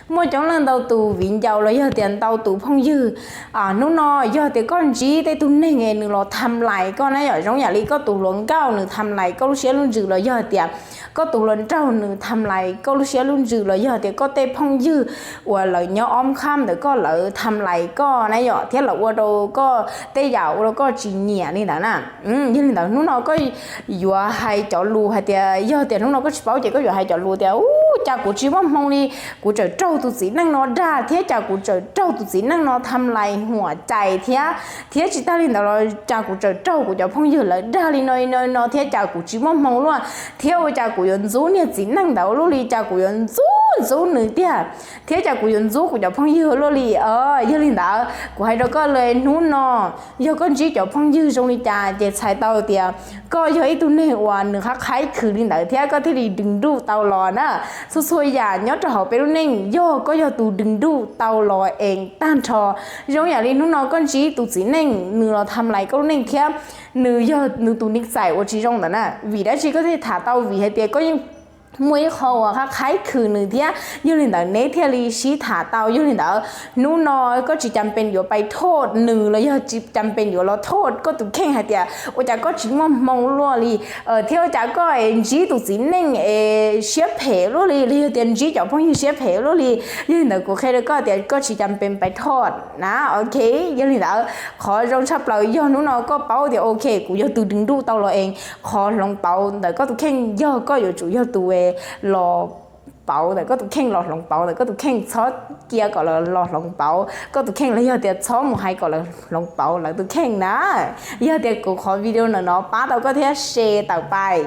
Muaj coob leej ntau tus viv ncaus los yog tias ntau tus phooj ywg, hnub no yog tias koj ntsib tej tug neeg es nws los tham lais koj na yom, zoo yam li koj tus hluas nkauj nws tham lais koj lub siab lub ntsws los yog tias koj tus hluas nraug nws tham lais koj lub siab lub ntsws los yog tias koj tej phooj ywg uas lawv nyob ob khab ntawm koj lawv tham lais koj na yom, thiab lawv ua rau koj tej yam ua rau koj tsis nyiam li ntawd na. Yog li ntawd hnub no koj yuav hais cov lus hais tias, yog tias hnub no koj tsis paub ces koj yuav hais cov lus tias, ub, cas kuv tsis muaj hmoo li, kuv txawm raug tus txiv neej no dag thiab cas kuv txawm raug tus txiv neej no tham lais huam cai thiab, thiab tsis tag li ntawd los cas kuv txawm raug kuv cov phooj ywg lawv dag li no no no thiab cas kuv tsis muaj hmoo luaj, thiab ua cas kuv yuav ntxub niag txiv neej ntawd luaj li, cas kuv yuav ntxub ntxub nws tiag, thiab cas kuv yuav ntxub kuv cov phooj ywg luaj li. Yog li ntawd kuv hais rau koj li hnub no, yog koj ntsib cov phooj ywg zoo li cas ces txhais tau tias koj yog ib tug neeg uas nws qhab qhaib khwm li ntawd thiab koj thiaj li dws nruj tau los na. Txhua txhua yam nyob rau hauv peb lub neej yog koj yog tus dws nruj tau los es tag nrho. Zoo yam li hnub no koj ntsib tus txiv neej nws los tham lais koj lub neej thiab nws yog nws tus nick txais uas tsis zoo ntawd na, vim dab tsi koj thiaj tham tau? Vim hais tias koj yeej muaj ib qho uas qhab qhaib khwm nws thiab yog li ntawd neb thiaj li sib tham tau. Yog li ntawd hnub no koj tsis cam pes yuav pais thoj nws los yog tsis cam pes yuav los thoj koj tus kheej hais tias ua cas koj tsis muaj hmoo luaj li, thiab ua cas koj ntsib tus txiv neej es siab phem luaj li los yog tias ntsib cov phooj ywg siab phem luaj li. Yog li ntawd kuv qhia rau koj tias koj tsis cam pes pais thoj na, ok. Yog li ntawd qhov zoo tshaj plaws yog hnub no koj paub tias ok kuv yog tus dws nruj tau los es qhov hloov pauv ntawm koj tus kheej yog koj yuav tsum yog tus los pauv ntawm koj tus kheej, los hloov pauv ntawm koj tus kheej, txhob cia kom lawv los hloov pauv koj tus kheej los yog tias txhob mus hais kom lawv hloov pauv lawv tus kheej na. Yog tias kuv qhov video ntawm no pab tau koj thiab share tawm pais